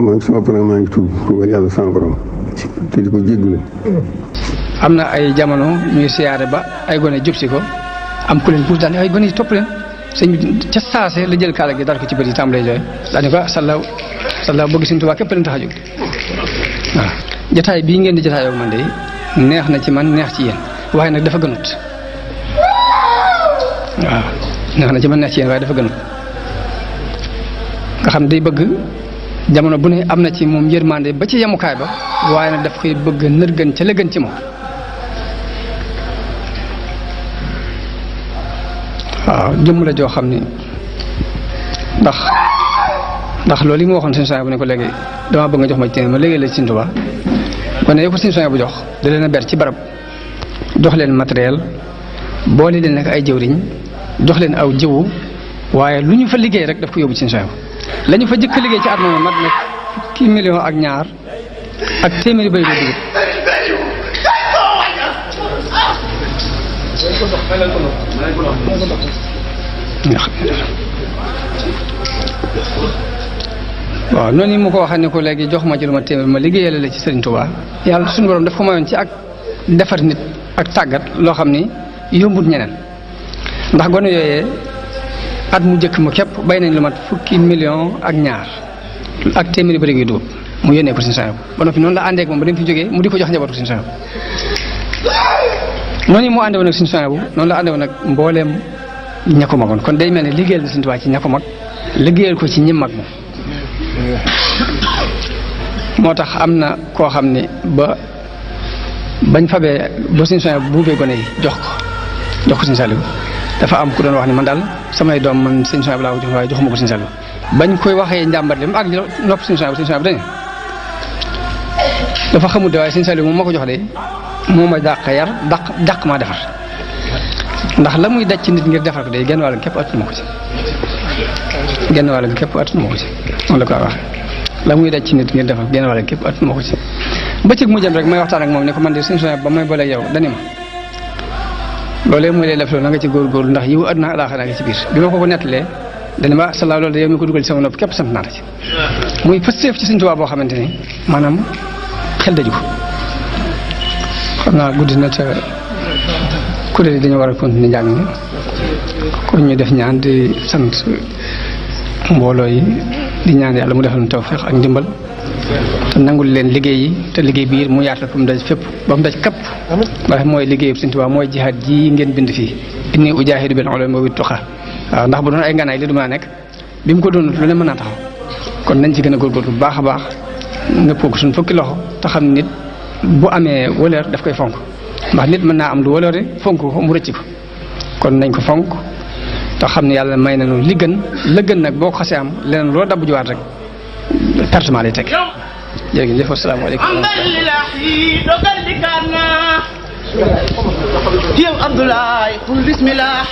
man sama borom maa ngi tuub yàlla sama borom te di ko jégalu. am na ay jamono ñuy siyaare ba ay gone jub si ko am ku leen puus daal ay gone yi topp leen sëñ bi ca saase la jël kaala gi dar ko ci bët yi tàmbalee jooy daal di ko sallaaw bëgg Sëñ Tuubaa képp leen tax a jóg waaw. jotaay bii ngeen di jotaayoo man de neex na ci man neex ci yéen waaye nag dafa gënut waaw neex na ci man neex ci yéen waaye dafa gënut nga xam day bëgg jamono bu ne am na ci moom yërmande ba ci yemukaay ba waaye nag daf koy bëgg nërgën ca la gën ci moom waaw jëmm la joo xam ni ndax loolu yi mu waxoon Sëñ Suhaybu bu ne ko léegi dama bëgg nga jox ma ci ma léegi la ci Sëñ Tuubaa kon ne ko Sëñ Suhaybu bu jox da leen a ber ci barab jox leen matériel boole leen nag ay jëwriñ jox leen aw jiwu waaye lu ñu fa liggéey rek daf ko yóbbu ci Sëñ Suhaybu la ñu fa jëkk liggéey ci at moom mat nag fukki million ak ñaar ak téeméeri bëri dugub waaw noonu mu ko waxee ne ko léegi jox ma ci lu ma téeméer ma liggéeyale la ci Sëriñ Tuubaa yàlla suñu borom daf ko mayoon ci ak defar nit ak tàggat loo xam ni yombut ñeneen ndax gone yooyee at mu jëkk mu képp bay nañ lu mat fukki million ak ñaar ak téeméeri bëri gi dugub mu yónnee ko Sëñ Suhaybu ba noppi noonu la àndee ak moom ba dem fi jógee mu di ko jox njabootu Sëñ Suhaybu noonu mu àndee woon ak Sëñ Suhaybu noonu la àndee woon ak mbooleem ña ko magoon kon day mel ne liggéeyal na Sëñ Tuubaa ci ña ko mag liggéeyal ko ci ñi mag moom moo tax am na koo xam ni bañ fabee ba Sëñ Suhaybu buubee gone yi jox ko Sëñ Saliou dafa am ku doon wax ni man daal samay doom man Sëñ Suhaybu laa ko jox waaye joxuma ko Sëñ Saliou bañ koy waxee njàmbat li mu ak nopp Sëñ Suhaybu dañu dafa xamut de waaye Sëñ Saliou moom ma ko jox de moo ma dàq yar dàq maa defar ndax la muy daj ci nit ngir defar ko de genn wàll képp attunu ma ko ci genn wàll képp attunu ma ko ci moom la ko wax la muy daj ci nit ngir defar genn wàll képp attunu ma ko ci bëccëg mu jëm rek may waxtaan ak moom ne ko man de Sëñ Suhaybu ba may boole yow dani ma loolee mooy lay def loolu na nga ci góorgóorlu ndax yiw àdduna alaaxira nga ci biir bi ma ko nettalee dana ma salaaw loolu de yow mi ko dugal ci sama nopp képp sant naa la ci muy pësteef ci Sëñ Tuubaa boo xamante ni maanaam xel daju ko xam naa guddi na te kuréel yi dañu war a continuer njàng mi kon ñu def ñaan di sant mbooloo yi di ñaan yàlla mu defal ñu tawfeex ak ndimbal te nangul leen liggéey yi te liggéey biir mu yaatal fa mu daj fépp ba mu daj kapp ndax mooy liggéeyu Sëñ Tuubaa mooy jihaad ji ngeen bind fii inni ujaahidu bil ulumi wa tuqa waaw ndax bu doon ay nganaay li du mën a nekk bi mu ko doon lu ne mën naa taxaw kon nañ ci gën a góorgóorlu bu baax a baax nëppoo ko suñ fukki loxo te xam nit bu amee wëlër daf koy fonk ndax nit mën naa am lu wëlëre fonk ko mu rëcc ko kon nañ ko fonk te xam ne yàlla may nañu li gën la gën nag boo ko xasee am leneen loo dabb juwaat rek pertement lay teg jërëjëf asalaamaaleykum yow Abdoulaye kul bismillah